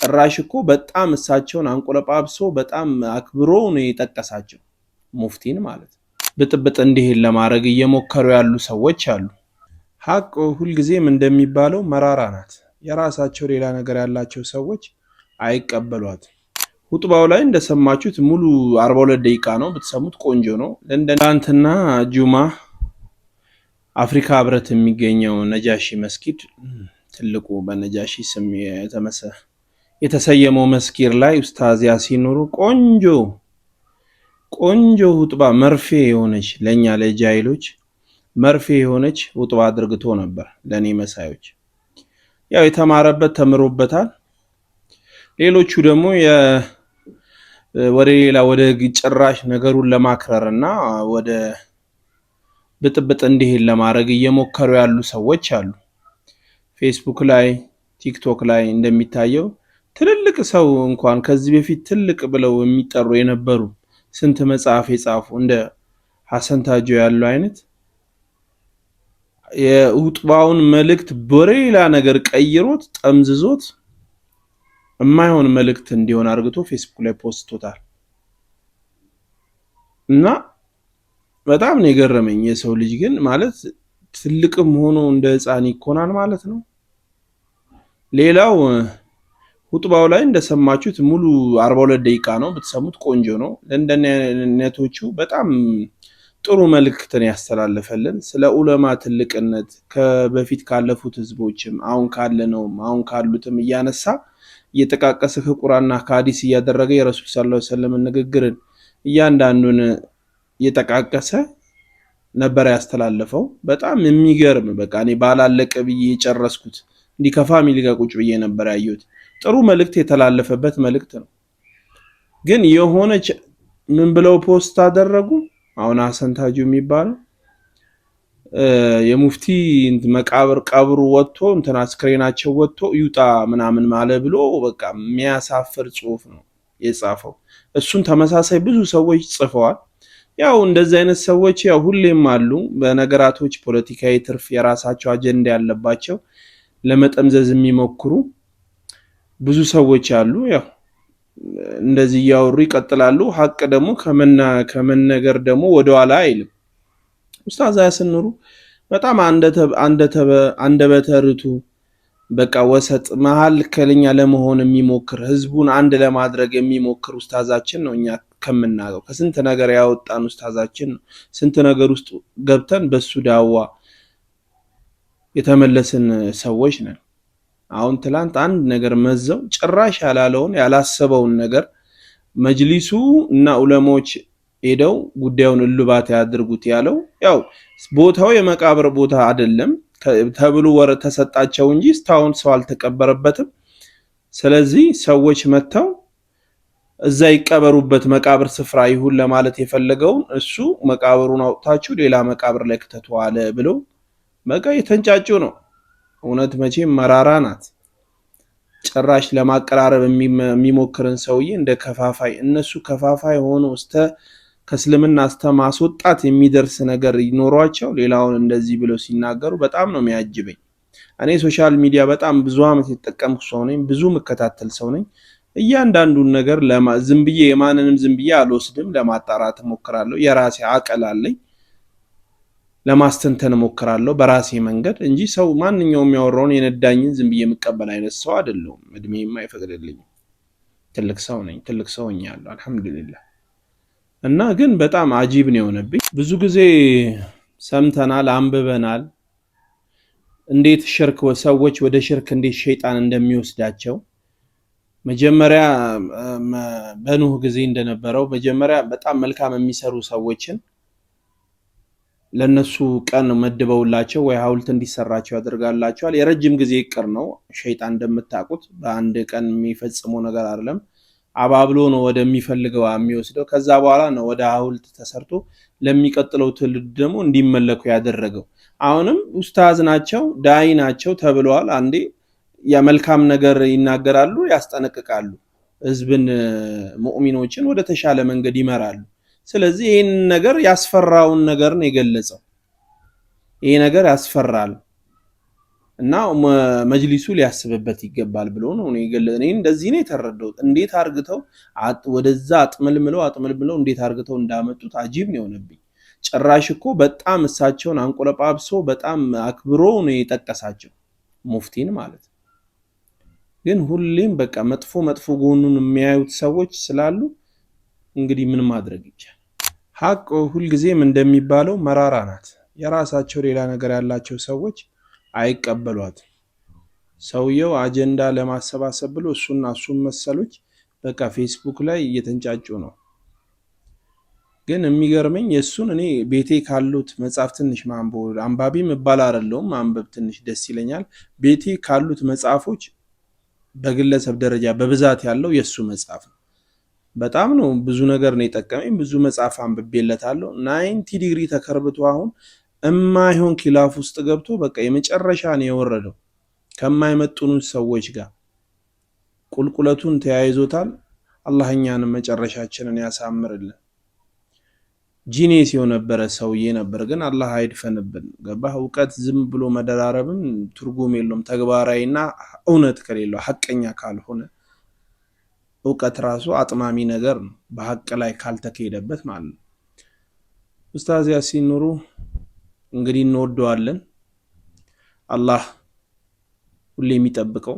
ጭራሽ እኮ በጣም እሳቸውን አንቆለጳብሶ በጣም አክብሮ ነው የጠቀሳቸው፣ ሙፍቲን ማለት ነው። ብጥብጥ እንዲሄድ ለማድረግ እየሞከሩ ያሉ ሰዎች አሉ። ሀቅ ሁልጊዜም እንደሚባለው መራራ ናት። የራሳቸው ሌላ ነገር ያላቸው ሰዎች አይቀበሏትም። ሁጥባው ላይ እንደሰማችሁት ሙሉ 42 ደቂቃ ነው። ብትሰሙት ቆንጆ ነው። ትናንትና ጁማ አፍሪካ ህብረት የሚገኘው ነጃሺ መስጊድ፣ ትልቁ በነጃሺ ስም የተሰየመው መስጊድ ላይ ኡስታዝ ያሲን ኑሩ ቆንጆ ቆንጆ ሁጥባ፣ መርፌ የሆነች፣ ለእኛ ለጃሂሎች መርፌ የሆነች ሁጥባ አድርግቶ ነበር። ለእኔ መሳዮች ያው የተማረበት ተምሮበታል። ሌሎቹ ደግሞ ወደ ሌላ ወደ ጭራሽ ነገሩን ለማክረር እና ወደ ብጥብጥ እንዲሄድ ለማድረግ እየሞከሩ ያሉ ሰዎች አሉ። ፌስቡክ ላይ፣ ቲክቶክ ላይ እንደሚታየው ትልልቅ ሰው እንኳን ከዚህ በፊት ትልቅ ብለው የሚጠሩ የነበሩ፣ ስንት መጽሐፍ የጻፉ፣ እንደ ሐሰን ታጆ ያሉ አይነት የሁጥባውን መልእክት በሌላ ነገር ቀይሮት፣ ጠምዝዞት፣ የማይሆን መልእክት እንዲሆን አድርግቶ ፌስቡክ ላይ ፖስቶታል። እና በጣም ነው የገረመኝ። የሰው ልጅ ግን ማለት ትልቅም ሆኖ እንደ ሕፃን ይኮናል ማለት ነው። ሌላው ሁጥባው ላይ እንደሰማችሁት ሙሉ 42 ደቂቃ ነው። ብትሰሙት ቆንጆ ነው። ለእንደነቶቹ በጣም ጥሩ መልእክትን ያስተላለፈልን፣ ስለ ኡለማ ትልቅነት ከበፊት ካለፉት ህዝቦችም አሁን ካለነውም አሁን ካሉትም እያነሳ፣ እየጠቃቀሰ፣ ከቁርአንና ከሀዲስ እያደረገ፣ የረሱል ሰለላሁ ዐለይሂ ወሰለም ንግግርን እያንዳንዱን እየጠቃቀሰ ነበር ያስተላለፈው። በጣም የሚገርም፣ በቃ እኔ ባላለቀ ብዬ የጨረስኩት፣ እንዲህ ከ family ጋር ቁጭ ብዬ ነበር ያየሁት። ጥሩ መልእክት የተላለፈበት መልእክት ነው። ግን የሆነች ምን ብለው post አደረጉ? አሁን ሀሰን ታጁ የሚባለው የሙፍቲ መቃብር ቀብሩ ወጥቶ እንትን አስክሬናቸው ወጥቶ ይውጣ ምናምን ማለ ብሎ በቃ የሚያሳፍር ጽሁፍ ነው የጻፈው። እሱን ተመሳሳይ ብዙ ሰዎች ጽፈዋል። ያው እንደዚህ አይነት ሰዎች ያው ሁሌም አሉ። በነገራቶች ፖለቲካዊ ትርፍ፣ የራሳቸው አጀንዳ ያለባቸው፣ ለመጠምዘዝ የሚሞክሩ ብዙ ሰዎች አሉ። ያው እንደዚህ እያወሩ ይቀጥላሉ። ሀቅ ደግሞ ከመነገር ደግሞ ወደኋላ አይልም። ኡስታዝ ያሲን ኑሩ በጣም አንደበተ ርቱዕ፣ በቃ ወሰጥ፣ መሀል ከለኛ ለመሆን የሚሞክር፣ ህዝቡን አንድ ለማድረግ የሚሞክር ኡስታዛችን ነው። እኛ ከምናውቀው ከስንት ነገር ያወጣን ኡስታዛችን ነው። ስንት ነገር ውስጥ ገብተን በሱ ዳዋ የተመለስን ሰዎች ነን። አሁን ትላንት አንድ ነገር መዘው ጭራሽ ያላለውን ያላሰበውን ነገር መጅሊሱ እና ዑለሞች ሄደው ጉዳዩን እልባት ያድርጉት ያለው፣ ያው ቦታው የመቃብር ቦታ አይደለም ተብሎ ወረ ተሰጣቸው እንጂ እስካሁን ሰው አልተቀበረበትም። ስለዚህ ሰዎች መጥተው እዛ ይቀበሩበት፣ መቃብር ስፍራ ይሁን ለማለት የፈለገውን እሱ መቃብሩን አውጥታችሁ ሌላ መቃብር ላይ ክተቱ አለ ብለው በቃ የተንጫጩ ነው። እውነት መቼም መራራ ናት። ጭራሽ ለማቀራረብ የሚሞክርን ሰውዬ እንደ ከፋፋይ፣ እነሱ ከፋፋይ ሆኖ እስተ ከእስልምና እስተ ማስወጣት የሚደርስ ነገር ይኖሯቸው ሌላውን እንደዚህ ብለው ሲናገሩ በጣም ነው የሚያጅበኝ። እኔ social media በጣም ብዙ ዓመት የተጠቀምኩ ሰው ነኝ። ብዙ የምከታተል ሰው ነኝ። እያንዳንዱን ነገር ዝም ብዬ የማንንም ዝም ብዬ አልወስድም። ለማጣራት እሞክራለሁ። የራሴ አቅል አለኝ። ለማስተንተን እሞክራለሁ በራሴ መንገድ እንጂ ሰው ማንኛውም የሚያወራውን የነዳኝን ዝም ብዬ የምቀበል አይነት ሰው አይደለሁም። እድሜም አይፈቅድልኝም። ትልቅ ሰው ነኝ። ትልቅ ሰው ሆኛለሁ። አልሐምዱሊላህ። እና ግን በጣም አጂብ ነው የሆነብኝ። ብዙ ጊዜ ሰምተናል፣ አንብበናል። እንዴት ሽርክ ሰዎች ወደ ሽርክ እንዴት ሸይጣን እንደሚወስዳቸው፣ መጀመሪያ በኑህ ጊዜ እንደነበረው መጀመሪያ በጣም መልካም የሚሰሩ ሰዎችን ለነሱ ቀን መድበውላቸው ወይ ሐውልት እንዲሰራቸው ያደርጋላቸዋል። የረጅም ጊዜ እቅድ ነው። ሸይጣን እንደምታውቁት በአንድ ቀን የሚፈጽመው ነገር አይደለም። አባብሎ ነው ወደሚፈልገው የሚወስደው። ከዛ በኋላ ነው ወደ ሐውልት ተሰርቶ ለሚቀጥለው ትውልድ ደግሞ እንዲመለኩ ያደረገው። አሁንም ኡስታዝ ናቸው፣ ዳኢ ናቸው ተብለዋል። አንዴ የመልካም ነገር ይናገራሉ፣ ያስጠነቅቃሉ። ህዝብን፣ ሙእሚኖችን ወደ ተሻለ መንገድ ይመራሉ። ስለዚህ ይህን ነገር ያስፈራውን ነገር ነው የገለጸው። ይሄ ነገር ያስፈራል። እና መጅሊሱ ሊያስብበት ይገባል ብሎ ነው እኔ እንደዚህ ነው የተረዳሁት። እንዴት አርግተው ወደዛ አጥመልምለው አጥመልምለው እንዴት አርግተው እንዳመጡት አጂብ ነው የሆነብኝ። ጭራሽ እኮ በጣም እሳቸውን አንቆለጳብሶ በጣም አክብሮ ነው የጠቀሳቸው ሙፍቲን ማለት ነው። ግን ሁሌም በቃ መጥፎ መጥፎ ጎኑን የሚያዩት ሰዎች ስላሉ እንግዲህ ምን ማድረግ ይቻላል? ሀቅ ሁልጊዜም እንደሚባለው መራራ ናት። የራሳቸው ሌላ ነገር ያላቸው ሰዎች አይቀበሏትም። ሰውየው አጀንዳ ለማሰባሰብ ብሎ እሱና እሱን መሰሎች በቃ ፌስቡክ ላይ እየተንጫጩ ነው። ግን የሚገርመኝ የእሱን እኔ ቤቴ ካሉት መጽሐፍ ትንሽ ማንበብ፣ አንባቢ ምባል አይደለሁም፣ ማንበብ ትንሽ ደስ ይለኛል። ቤቴ ካሉት መጽሐፎች በግለሰብ ደረጃ በብዛት ያለው የእሱ መጽሐፍ ነው። በጣም ነው ብዙ ነገር ነው የጠቀመኝ። ብዙ መጽሐፍ አንብቤለታለሁ። 90 ዲግሪ ተከርብቶ አሁን እማይሆን ኪላፍ ውስጥ ገብቶ በቃ የመጨረሻ ነው የወረደው። ከማይመጥኑ ሰዎች ጋር ቁልቁለቱን ተያይዞታል። አላህ እኛንም መጨረሻችንን ያሳምርልን። Genius የነበረ ሰውዬ ነበር፣ ግን አላህ አይድፈንብን። ገባህ? እውቀት ዝም ብሎ መደራረብም ትርጉም የለውም። ተግባራዊና እውነት ከሌለው፣ ሀቀኛ ካልሆነ እውቀት ራሱ አጥማሚ ነገር ነው፣ በሀቅ ላይ ካልተካሄደበት ማለት ነው። ኡስታዝ ያሲን ኑሩ እንግዲህ እንወደዋለን። አላህ ሁሌ የሚጠብቀው።